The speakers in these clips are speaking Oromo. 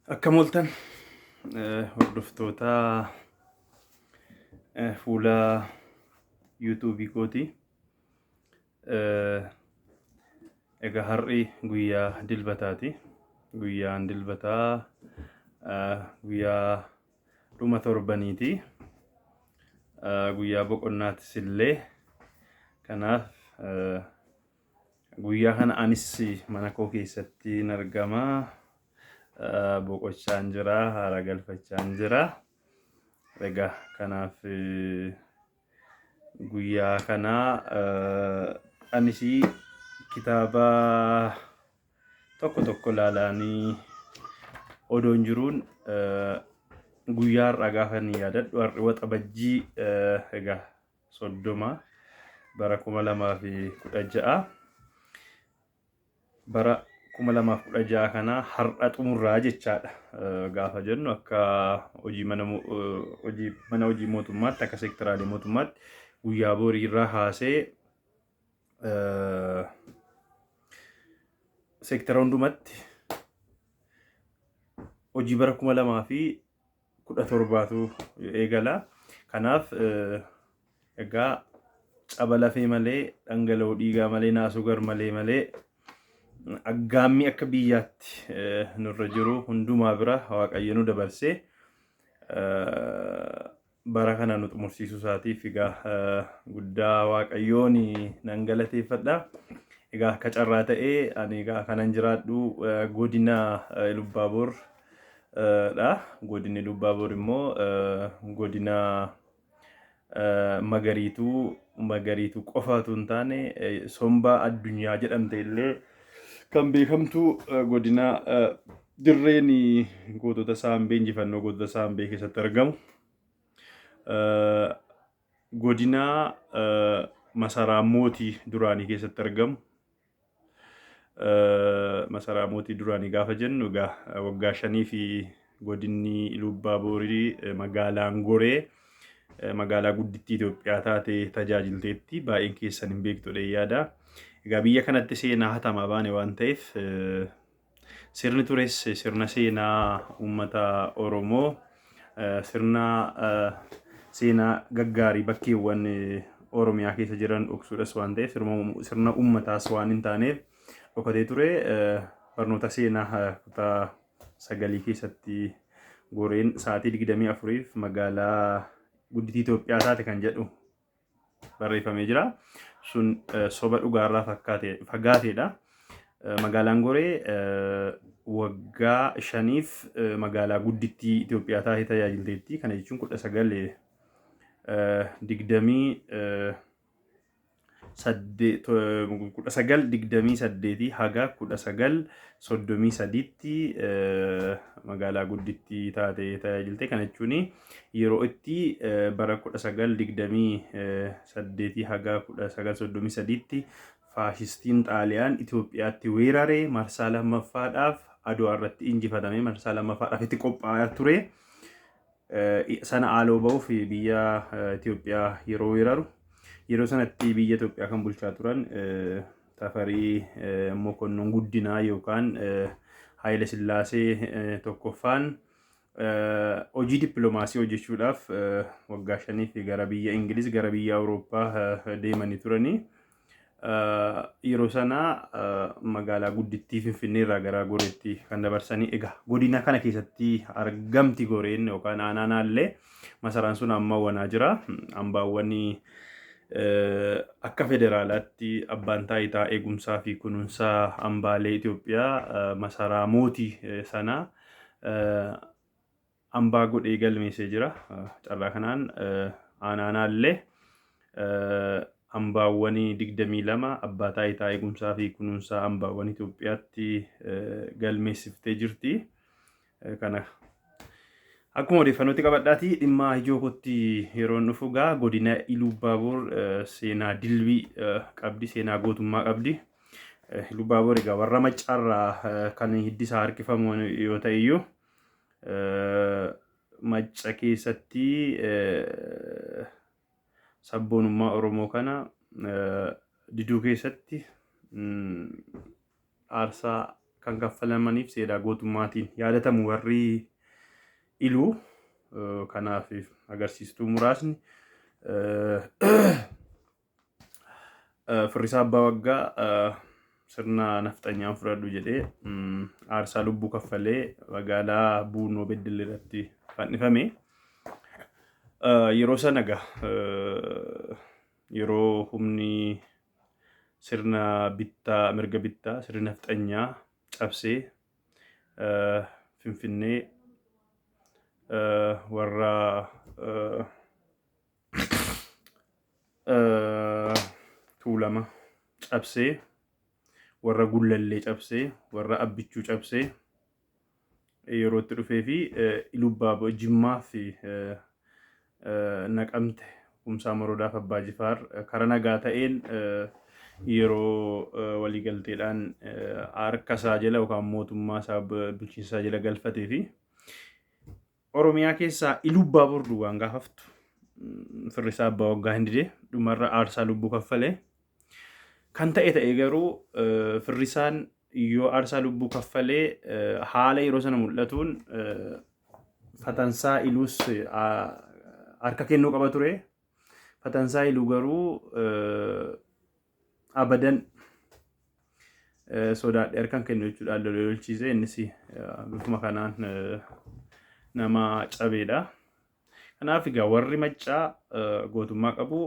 Akkam ooltan hordoftoota fuula yuutuubii kooti. Egaa har'i guyyaa dilbataati. Guyyaan dilbataa guyyaa dhuma torbaniiti. Guyyaa boqonnaatis illee. Kanaaf guyyaa kana anis mana koo keessatti hin argama. Boqochaan jira, haara galfachaan jira. Egaa kanaaf guyyaa kana anis kitaaba tokko tokko ilaalaanii odoon jiruun guyyaa har'aa gaafa ni yaadadhu, har'i Waxabajjii egaa 30 bara 2016, bara 2016 kana har'a xumurraa jechaadha. Gaafa jennu akka hojii mana hojii mana hojii mootummaatti, akka seektaraalee mootummaatti guyyaa borii irraa haasee seektara hundumatti hojii bara 2017tu eegala. Kanaaf egaa caba lafee malee, dhangala'oo dhiigaa malee, naasuu gar malee malee aggaammii akka biyyaatti nurra jiru hundumaa bira Waaqayyo nu dabarsee bara kana nu xumursiisuu isaatiif egaa guddaa Waaqayyoon nan galateeffadha. Egaa akka carraa ta'ee ani egaa kanan jiraadhu godina Ilubbaabor dha. Godinni Ilubbaabor immoo godina magariituu magariituu qofa otoo hin taane sombaa addunyaa jedhamte illee kan beekamtu, godina dirreen gootota Saambee, injifannoo gootota Saambee keessatti argamu. Godina masaraa mootii duraanii keessatti argamu. Masaraa mootii duraanii gaafa jennu egaa waggaa 5 fi godinni Iluubbaaborii magaalaan Goree magaalaa guddittii Itoophiyaa taate tajaajilteetti, baay'een keessan hin beektu yaada. Egaa biyya kanatti seenaa hatamaa baane waan ta'eef, sirni tures sirna seenaa uummata Oromoo, sirna seenaa gaggaarii bakkeewwan Oromiyaa keessa jiran dhoksuudhas waan ta'eef, sirna uummataas waan hin taaneef dhokatee ture. Barnoota seenaa kutaa 9 keessatti Goreen sa'aatii 24f magaalaa guddittii Itoophiyaa taate kan jedhu barreeffamee jira. Sun soba dhugaarraa fagaateedha. Magaalaan Goree waggaa 5f magaalaa guddittii Itoophiyaa taatee tajaajilteetti. Kana jechuun 1928 haga 1933tti magaalaa guddittii taatee tajaajilte. Kana jechuun yeroo itti bara 1928 haga 1933tti faashistiin Xaaliyaan Itoophiyaatti weerare, marsaa lammaffaadhaaf Adwaa irratti injifatame, marsaa lammaffaadhaaf itti qophaa'aa ture. Sana haaloo ba'uuf biyya Itoophiyaa yeroo weeraru, yeroo sanatti biyya Itoophiyaa kan bulchaa turan Tafarii Mokonnon Guddinaa yookaan Haayile Sillaasee tokkoffaan hojii dippiloomaasii hojjechuudhaaf waggaa 5f gara biyya Ingiliz, gara biyya Awurooppaa deemanii turanii. Yeroo sana magaalaa guddittii Finfinnee irraa gara Goreetti kan dabarsanii, egaa godina kana keessatti argamti Goreen yookaan aanaa Naallee. Masaraan sun amma wanaa jira. Hambaawwan akka federaalaatti abbaan taayitaa eegumsaa fi kunuunsa hambaalee Itoophiyaa masaraa mootii sana hambaa godhee galmeessee jira. Carraa kanaan aanaa Naallee hambaawwan 22 abbaa taayitaa eegumsaa fi kunuunsa hambaawwan Itoophiyaatti galmeessiftee jirti. Kana akkuma odeeffannootti qabadhaati dhimma ijoo kootti yeroon dhufu, gaa godina Iluubbaabor seenaa dilbii qabdi, seenaa gootummaa qabdi. Iluubbaabor egaa warra Maccaarraa kan hiddi isaa harkifamu yoo ta'e iyyuu, Macca keessatti sabboonummaa Oromoo kana diduu keessatti aarsaa kan kaffalamaniif seedaa gootummaatiin yaadatamu warri Iluu. Kanaaf agarsiistuu muraasni Firrisaa Abbaa Waggaa sirna nafxanyaan fudhadhu jedhee aarsaa lubbuu kaffalee magaalaa Buunoo Beddellee irratti fannifame. Yeroo sana egaa yeroo humni sirna bittaa mirga bittaa sirna nafxanyaa cabsee Finfinnee warra Tuulama cabsee, warra Gullallee cabsee, warra Abbichuu cabsee yeroo itti dhufee fi Ilubbaaboo Jimmaa fi Naqamte Kumsaa Morodaaf Abbaa Jifaar karaa nagaa ta'een yeroo waliigalteedhaan harka isaa jala yookaan mootummaa isaa bulchiinsa isaa jala galfatee fi Oromiyaa keessaa Ilubbaabor duwwaan gaafaftu Firrisaa Abbaa Waggaa hin dide, dhumarra aarsaa lubbuu kaffale. Kan ta'e ta'e garuu Firrisaan yoo aarsaa lubbuu kaffalee haala yeroo sana mul'atuun Fatansaa Iluus harka kennuu qaba ture. Fatansaa Iluu garuu abadan sodaadhe harkan kennu jechuudhaan lolee lolchiise, innis bifuma kanaan nama cabeedha. Kanaaf egaa warri Maccaa gootummaa qabu.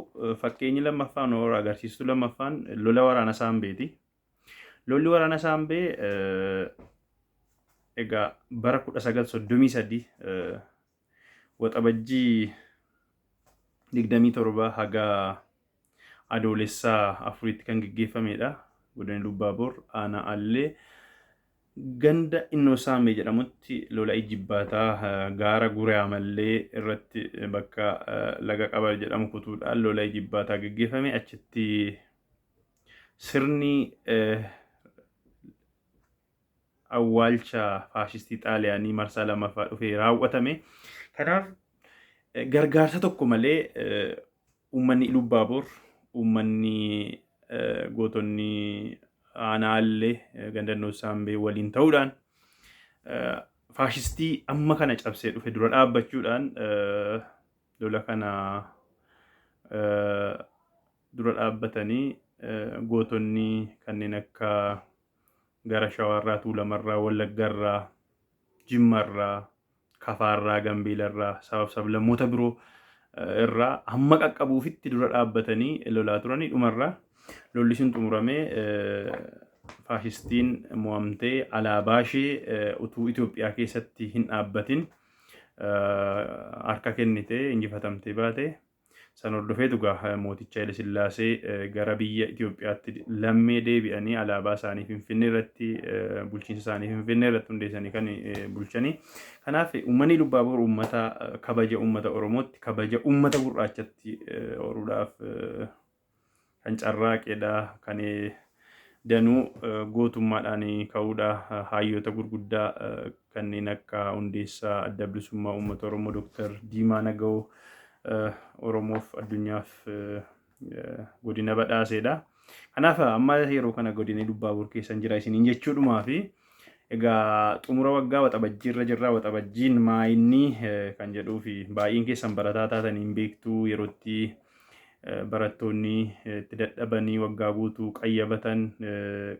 Fakkeenyi lammaffaan agarsiistuu lammaffaan lola waraana Saambeeti. Lolli waraana Saambee egaa bara 1933 Waxabajjii 27 haga Adoolessaa 4tti kan geggeeffamedha. Godina Lubbaaboor aanaa Allee ganda Innoo Saamee jedhamutti lola ijibbaataa gaara Guraamallee irratti bakka laga qaba jedhamu kutuudhaan lola ijibbaataa geggeeffame. Achitti sirni awwaalcha faashistii Xaaliyaanii marsaa lammaffaa dhufee raawwatame. Kanaaf gargaarsa tokko malee uummanni Ilubbaaboor, uummanni gootonni aanaallee gandannoo Saambee waliin ta'uudhaan faashistii amma kana cabsee dhufe dura dhaabbachuudhaan lola kana dura dhaabbatanii gootonni kanneen akka gara Shawaarraa, Tuulamarraa, Wallaggarraa, Jimmarraa, Kafaarraa, Gambeelarraa, sabaaf sablammoota biroo irraa hamma qaqqabuufitti dura dhaabbatanii lolaa turanii dhumarraa lolli sun xumuramee faashistiin mo'amtee alaabaa ishee utuu Itoophiyaa keessatti hin dhaabbatin harka kennitee injifatamtee baate. San hordofeetu egaa mooticha Haile Sillaasee gara biyya Itoophiyaatti lammee deebi'anii alaabaa isaanii Finfinnee irratti, bulchiinsa isaanii Finfinnee irratti hundeessanii kan bulchanii. Kanaaf uummanni Lubbaaboor uummata kabaja uummata Oromootti, kabaja uummata gurraachatti horuudhaaf kan carraaqedha. Kan danuu gootummaadhaan ka'uudha. Hayyoota gurguddaa kanneen akka hundeessaa Adda Bilisummaa Uummata Oromoo Dr. Diimaa Nagawoo Oromoof addunyaaf godina badhaasedha. Kanaaf amma yeroo kana godina Ilubbaabur keessan jira isiniin jechuudhumaa fi egaa xumura waggaa Waxabajjii irra jirra. Waxabajjiin maayinni kan jedhuu fi baay'een keessan barataa taatanii hin beektu, yerootti barattoonni itti dadhabanii waggaa guutuu qayyabatan,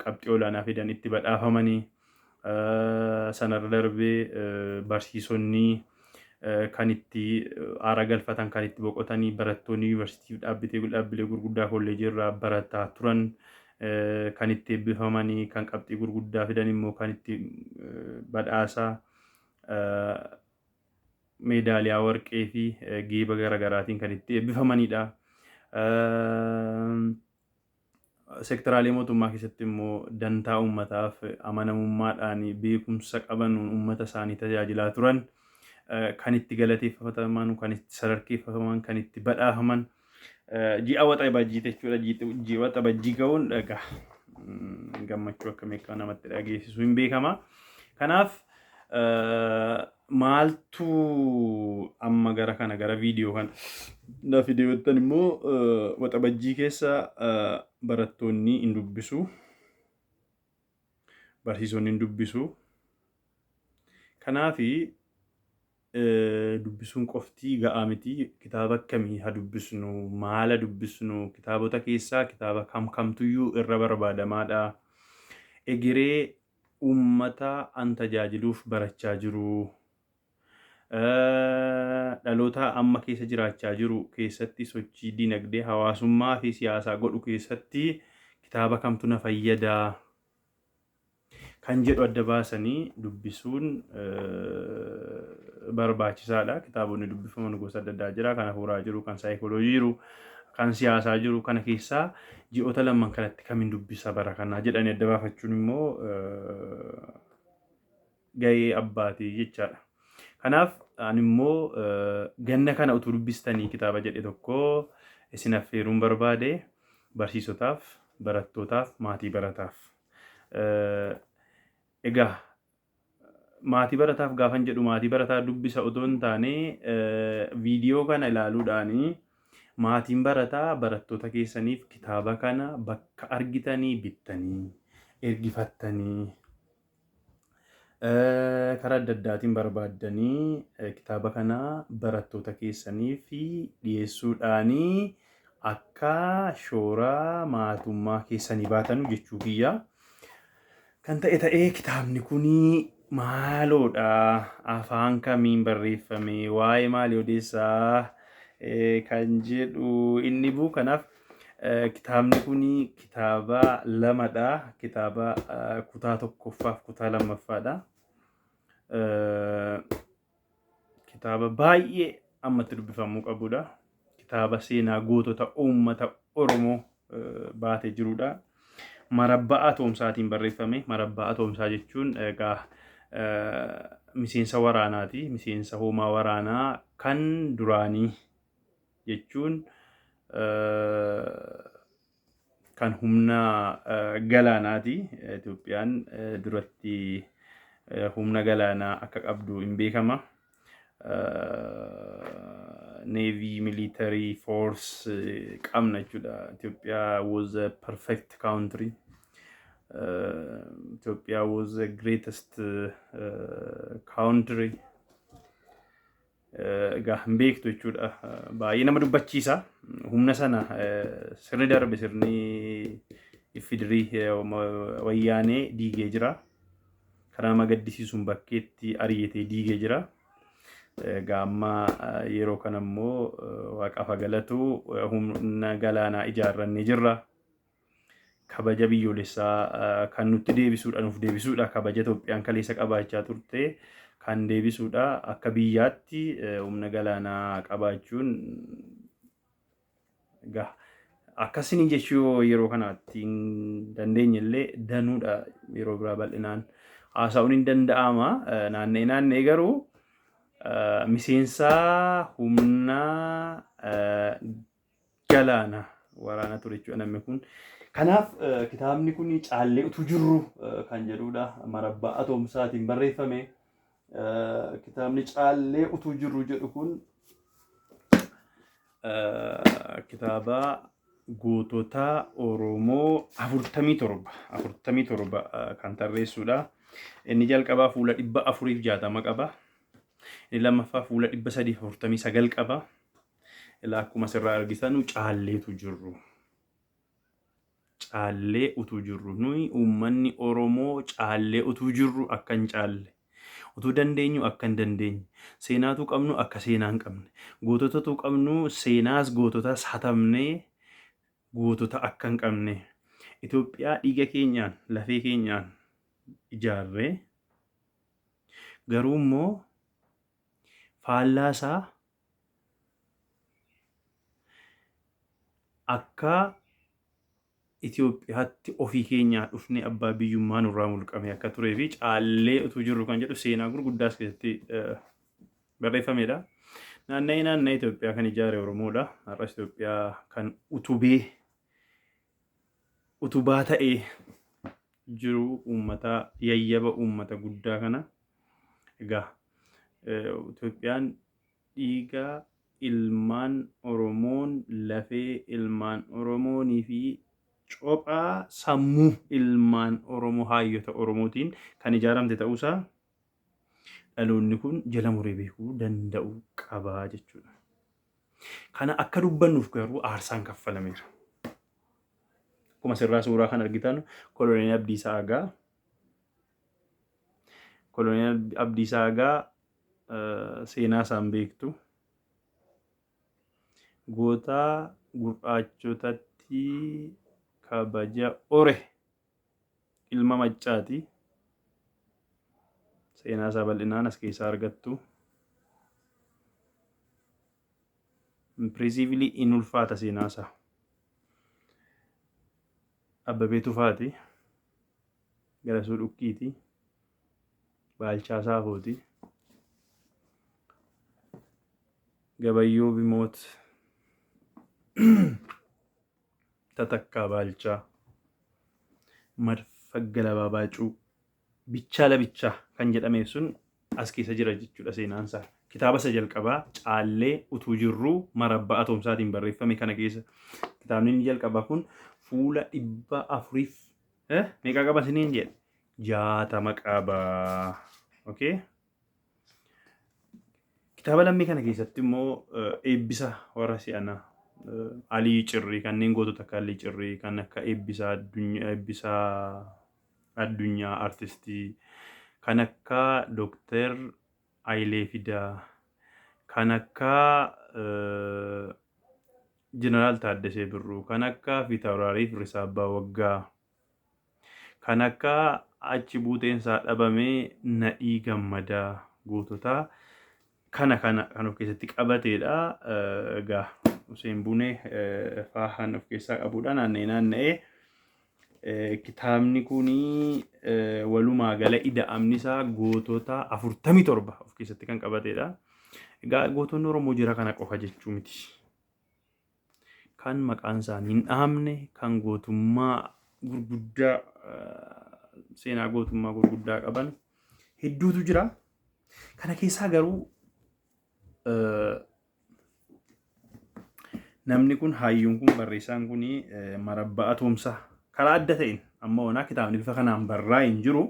qabxii olaanaa fidan itti badhaafamanii, sanarra darbee barsiisonni kan itti aara galfatan, kan itti boqotanii, barattoonni yuunivarsiitii dhaabbilee dhaabbilee gurguddaa kolleejii irraa barataa turan kan itti eebbifamanii, kan qabxii gurguddaa fidan immoo kan itti badhaasa meedaaliyaa warqee fi geeba garaagaraatiin kan itti eebbifamanidha. Sektaraalee mootummaa keessatti immoo dantaa uummataaf amanamummaadhaan beekumsa qaban uummata isaanii tajaajilaa turan kan itti galateeffataman, kan itti sadarkeeffataman, kan itti badhaafaman ji'a Waxabajjii jechuudha. Ji'a Waxabajjii ga'uun egaa gammachuu akkamii akka namatti dhageessisu hin beekama. Kanaaf maaltu amma gara kana gara viidiyoo kana na fide jettan immoo, Waxabajjii keessa barattoonni hin dubbisu. Barsiisonni hin dubbisu. Kanaafi dubbisuun qofti ga'aa miti. Kitaaba akkamii haa dubbisnu? Maala dubbisnu? Kitaabota keessaa kitaaba kam kamtuyyuu irra barbaadamaadha? Egeree uummata an tajaajiluuf barachaa jiru, dhaloota amma keessa jiraachaa jiru keessatti sochii dinagdee, hawaasummaa fi siyaasaa godhu keessatti kitaaba kamtu na fayyada kan jedhu adda baasanii dubbisuun barbaachisaadha. Kitaabonni dubbifaman gosa adda addaa jira. Kan hafuuraa jiru, kan saayikooloojii jiru, kan siyaasaa jiru. Kana keessaa ji'oota lamaan kanatti kamiin dubbisa bara kanaa jedhanii adda baafachuun immoo gahee abbaatii jechaadha. Kanaaf ani immoo ganna kana utuu dubbistanii kitaaba jedhe tokko isin affeeruun barbaade barsiisotaaf, barattootaaf, maatii barataaf. Egaa maatii barataaf gaafan jedhu maatii barataa dubbisa otoo hin taane, viidiyoo kana ilaaluudhaanii maatiin barataa barattoota keessaniif kitaaba kana bakka argitanii bittanii ergifattanii, karaa adda addaatiin barbaaddanii kitaaba kana barattoota keessaniif dhiyeessuudhaanii akka shoora maatummaa keessanii baatanu jechuu kiyya. Kan ta'e ta'ee, kitaabni kun maaloodha? Afaan kamiin barreeffame? Waa'ee maalii odeessaa? Kan jedhu inni bu'u. Kanaaf kitaabni kun kitaaba lamadha. Kitaaba kutaa tokkoffaaf kutaa lammaffaadha. Kitaaba baay'ee ammatti dubbifamuu qabudha. Kitaaba seenaa gootota uummata Oromoo baatee jirudha. Marabbaa Atoomsaatiin barreeffame. Marabbaa Atoomsaa jechuun egaa miseensa waraanaati. Miseensa hoomaa waraanaa kan duraanii jechuun kan humna galaanaati. Itoophiyaan duratti humna galaanaa akka qabdu hin beekama. Navy, military force qabna jechuudha. Itoophiyaa was a perfect country. Ethiopia was the greatest country. Egaa hin beektu jechuudha. Baay'ee nama dubbachiisa. Humna sana sirni darbe, sirni ifidirii wayyaanee diigee jira. Karaa nama gaddisiisuun bakkeetti ari'atee diigee jira. Egaa amma yeroo kana immoo waaqaaf galatu, humna galaanaa ijaarrannee jirra. Kabaja biyyoolessaa kan nutti deebisuudha, nuuf deebisuudha. Kabaja Itoophiyaan kaleessa qabaachaa turte kan deebisuudha. Akka biyyaatti humna galaanaa qabaachuun egaa akkasini jechuu yeroo kanaatti hin dandeenye illee danuudha, yeroo biraa bal'inaan haasa'uun hin danda'ama. Naanna'ee naanna'ee garuu miseensa humna galaana waraana ture jechuudha namni kun. Kanaaf kitaabni kun "Caallee utuu jirru" kan jedhudha. Marabbaa Atoomsaatiin barreeffame. Kitaabni "Caallee utuu jirru" jedhu kun kitaaba gootota Oromoo 47 kan tarreessudha. Inni jalqabaa fuula 460 qaba. Inni lammaffaa fuula 349 qaba. Ilaa, akkuma asirraa argitan, caalleetu jirru. Caallee utuu jirru. Nuyi uummanni Oromoo caallee utuu jirru akka hin caalle. Utuu dandeenyu akka hin dandeenye. Seenaatu qabnu akka seenaa hin qabne. Goototatu qabnu seenaas goototas hatamnee gootota akka hin qabne. Itoophiyaa dhiiga keenyaan, lafee keenyaan ijaarree, garuu immoo faallaa isaa akka Itoophiyaatti ofii keenyaa dhufnee abbaa biyyummaa nurraa mulqame akka turee fi caallee utuu jirru kan jedhu seenaa gurguddaas keessatti barreeffamedha. Naanna'ee naanna'ee Itoophiyaa kan ijaare Oromoodha. Har'as Itoophiyaa kan utubee utubaa ta'ee jiru uummata yayyaba, uummata guddaa kana. Egaa Itoophiyaan dhiiga ilmaan Oromoon, lafee ilmaan Oromoonii fi Cophaa sammuu ilmaan Oromoo haayyota Oromootiin kan ijaaramte ta'uusaa dhaloonni kun jala muree beekuu danda'uu qaba jechuudha. Kana akka dubbannuuf garuu aarsaan kaffalameera. Akkuma asirraa suuraa kan argitan Koloneel Abdiisaa Agaa. Koloneel Abdiisaa Agaa seenaa isaan beektu. Goota gurraachotatti kabaja ore ilma maccaati. Seenaa isaa bal'inaan as keessaa argattu. Impressively in ulfaata seenaa isaa. Abbabee Tufaati. Garasuu Dhukkiiti. Baalchaa Saafooti. Gabayyoo Bimoot. Tatakkaa Baalchaa. Marfa Galabaa Baacuu. Bichaa Labichaa kan jedhameef sun as keessa jira jechuudha seenaan isaa. Kitaaba isa jalqabaa Caallee Utuu Jirruu Marabbaa Atoomsaatiin barreeffame kana keessa. Kitaabni inni jalqabaa kun fuula 400f meeqa qaba isiniin jedhe? 60 qaba. Okay? Kitaaba lammii kana keessatti immoo eebbisa warra si'anaa Alii Cirrii kanneen gootota akka Alii Cirrii kan akka eebbisaa addunyaa eebbisaa addunyaa artistii kan akka Dooktar Hayilee Fidaa kan akka Jeneraal Taaddasee Birruu kan akka Fiitawuraarii Firrisaa Abbaa Waggaa kan akka achi buuteen isaa dhabame Nadhii Gammadaa gootota kana kana kan of keessatti qabateedha. Egaa Hussein Bunee faa kan of keessaa qabudha. Naanna'ee naanna'ee kitaabni kun walumaa gala ida'amni isaa gootota 47 of keessatti kan qabateedha. Egaa gootonni Oromoo jira kana qofa jechuu miti. Kan maqaan isaanii hin dhahamne, kan gootummaa gurguddaa seenaa gootummaa gurguddaa qaban hedduutu jira. Kana keessaa garuu namni kun hayyuun kun barreessaan kun Marabbaa Atoomsaa karaa adda ta'een amma onaa kitaabni bifa kanaan barraa'e hin jiru.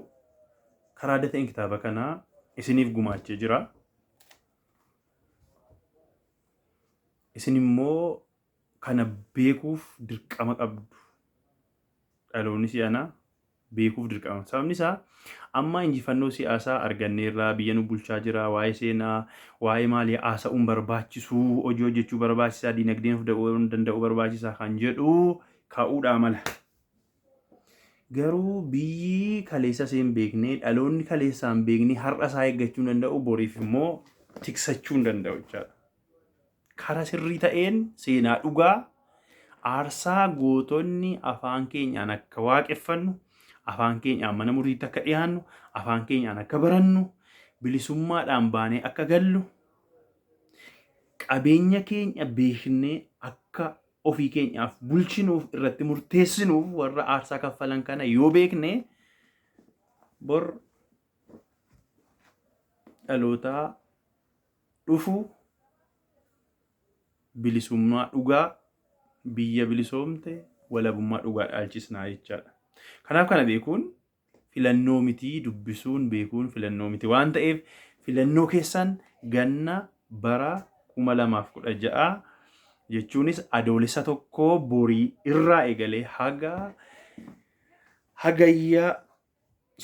Karaa adda ta'een kitaaba kana isiniif gumaachee jira. Isin immoo kana beekuuf dirqama qabdu. Dhaloonni si'anaa beekuuf dirqama. Sababni isaa amma injifannoo siyaasaa arganneerraa biyya nu bulchaa jira waa'ee seenaa waa'ee maalii haasa'uun barbaachisuu hojii hojjechuu barbaachisaa diinagdeen of danda'uu barbaachisaa kan jedhu ka'uudhaa mala. Garuu biyyi kaleessa ishee hin beekne dhaloonni kaleessaa hin beekne har'a isaa eeggachuu hin danda'u boriif immoo tiksachuu hin danda'u jechaadha. Kara sirrii ta'een seenaa dhugaa aarsaa gootonni afaan keenyaan akka waaqeffannu, afaan keenyaan mana murtiitti akka dhiyaannu, afaan keenyaan akka barannu, bilisummaadhaan baanee akka gallu, qabeenya keenya beeknee akka ofii keenyaaf bulchinuuf irratti murteessinuuf warra aarsaa kaffalan kana yoo beekne bor dhalootaa dhufu bilisummaa dhugaa biyya bilisoomte walabummaa dhugaa dhaalchisnaa jechaadha. Kanaaf kana beekuun filannoo miti dubbisuun beekuun filannoo miti waan ta'eef filannoo keessan ganna bara 2016 jechuunis adoolessa tokko borii irraa eegalee haga hagayya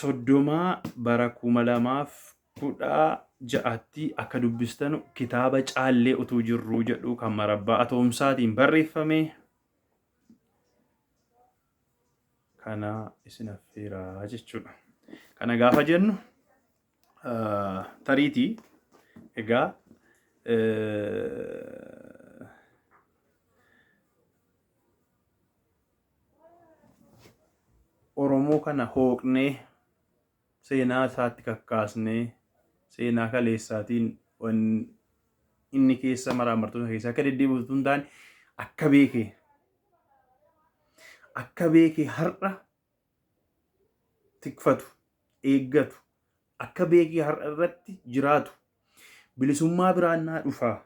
30 bara 2016tti akka dubbistanu kitaaba Caallee Utuu Jirruu jedhu kan Marabbaa Atoomsaatiin barreeffame kana isin affeeraa jechuudha. Kana gaafa jennu tariitii egaa Oromoo kana hooqnee seenaa isaatti kakkaasnee seenaa kaleessaatiin inni keessa maraamartoota keessa akka deddeebi'u utuu hin taane akka beekee akka beekee har'a tikfatu eeggatu akka beekee har'a irratti jiraatu bilisummaa biraan naa dhufaa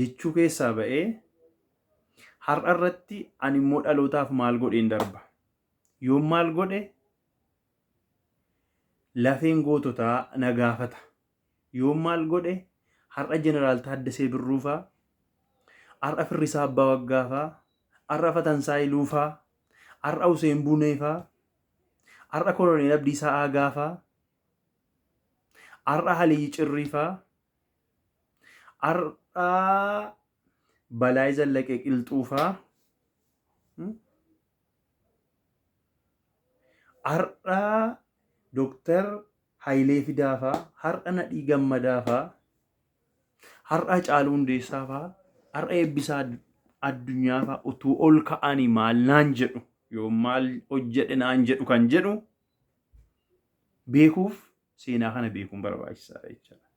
jechuu keessaa ba'ee Har'a irratti ani immoo dhalootaaf maal godheen darba? Yoon maal godhe lafeen goototaa na gaafata. Yoon maal godhe har'a Jeneraal Taaddasee Birruufaa, har'a Firrisaa Abbaa Waggaafaa, har'a Fatansaa Iluufaa, har'a Huseen Buneefaa, har'a Koloneel Abdiisaa Aagaafaa, har'a Aliyyi Cirriifaa, har'a Balaay Zallaqee Qilxuufaa, har'a Dooktar Hayilee Fidaafaa, har'a Nadhii Gammadaafaa, har'a Hacaaluu Hundeessaafaa, har'a Eebbisaa Addunyaafaa utuu ol ka'anii maal naan jedhu yoo maal hojjedhe naan jedhu kan jedhu beekuuf seenaa kana beekuun barbaachisaadha jechuudha.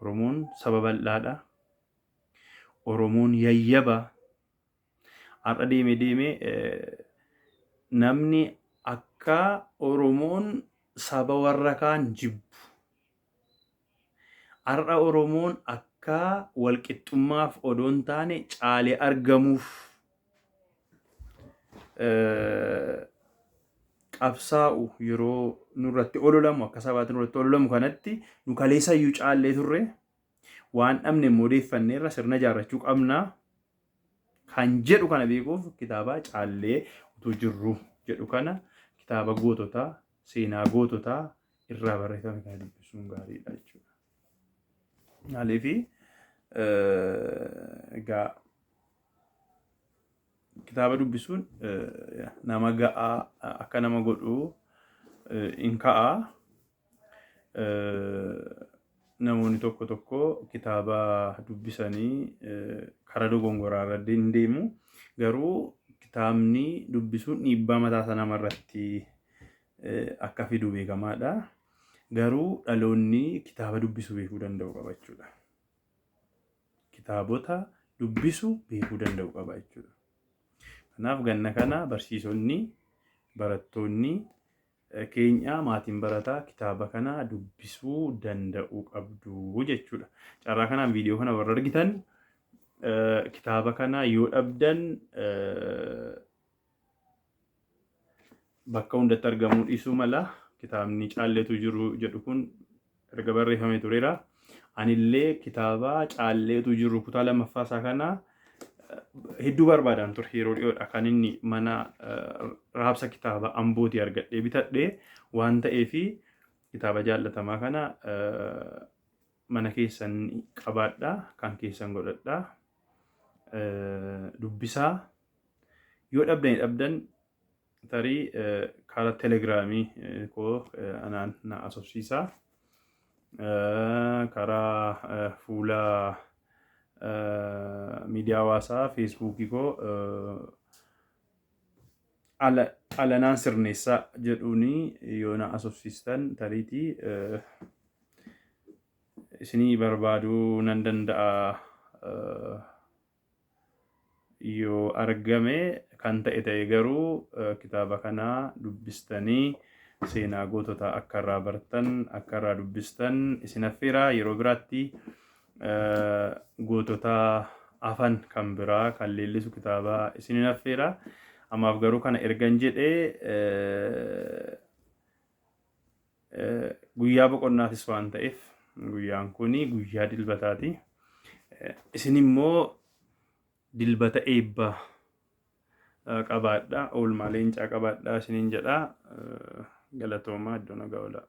Oromoon saba bal'aadha. Oromoon yayyaba. Har'a deemee deemee namni akka Oromoon saba warra kaan jibbu. Har'a Oromoon akka walqixxummaaf odoo hin taane caalee argamuuf qabsaa'u yeroo nurratti ololamu akka sabaatti nurratti ololamu kanatti nu kaleessayyuu caallee turre waan dhabne immoo odeeffanneerra sirna ijaarrachuu qabna kan jedhu kana beekuuf kitaaba caallee utuu jirru jedhu kana kitaaba goototaa seenaa goototaa irraa barreeffame kana dubbisuun gaariidha jechuudha. Maaliif egaa kitaaba dubbisuun nama ga'aa akka nama godhu in ka'a. Namoonni tokko tokko kitaaba dubbisanii karaa dogongoraa irra hin deemu. Garuu kitaabni dubbisuun dhiibbaa mataa isaa namarratti akka fidu beekamaadha. Garuu dhaloonni kitaaba dubbisuu beekuu danda'u qaba jechuudha. Kitaabota dubbisu beekuu danda'u qaba jechuudha. Kanaaf ganna kana barsiisonni, barattoonni keenya maatiin barataa kitaaba kana dubbisuu danda'uu qabdu jechuudha. Carraa kanaan viidiyoo kana warra argitan kitaaba kana yoo dhabdan bakka hundatti argamuu dhiisuu mala. Kitaabni caalleetu jiru jedhu kun erga barreeffamee tureera. Anillee kitaaba caalleetu jiru kutaa lammaffaa isaa kana hedduu barbaadaan ture yeroo dhiyoodha kan inni mana raabsa kitaaba Ambootii argadhee bitadhe waan ta'eefi kitaaba jaallatamaa kana mana keessan qabaadha kan keessan godhadha dubbisaa yoo dhabdanii dhabdan tarii karaa telegiraamii koo anaan na asobsiisaa. Karaa fuula miidiyaa hawaasaa feesbuukii koo alanaan sirneessaa jedhuuni yoo na asobsiistan tariitii isinii barbaaduu nan danda'a. Yoo argame kan ta'e ta'e garuu kitaaba kana dubbistanii seenaa goototaa akka irraa bartan akka irraa dubbistan isin affeera yeroo biraatti gootota hafan kan biraa kan leellisu kitaaba isinin affeera ammaaf garuu kana ergan jedhee guyyaa boqonnaatis waan ta'eef guyyaan kun guyyaa dilbataati. Isin immoo dilbata eebbaa qabaadha. Oolmaa leencaa qabaadha isiniin jedha. Galatoomaa iddoo nagaa oolaa.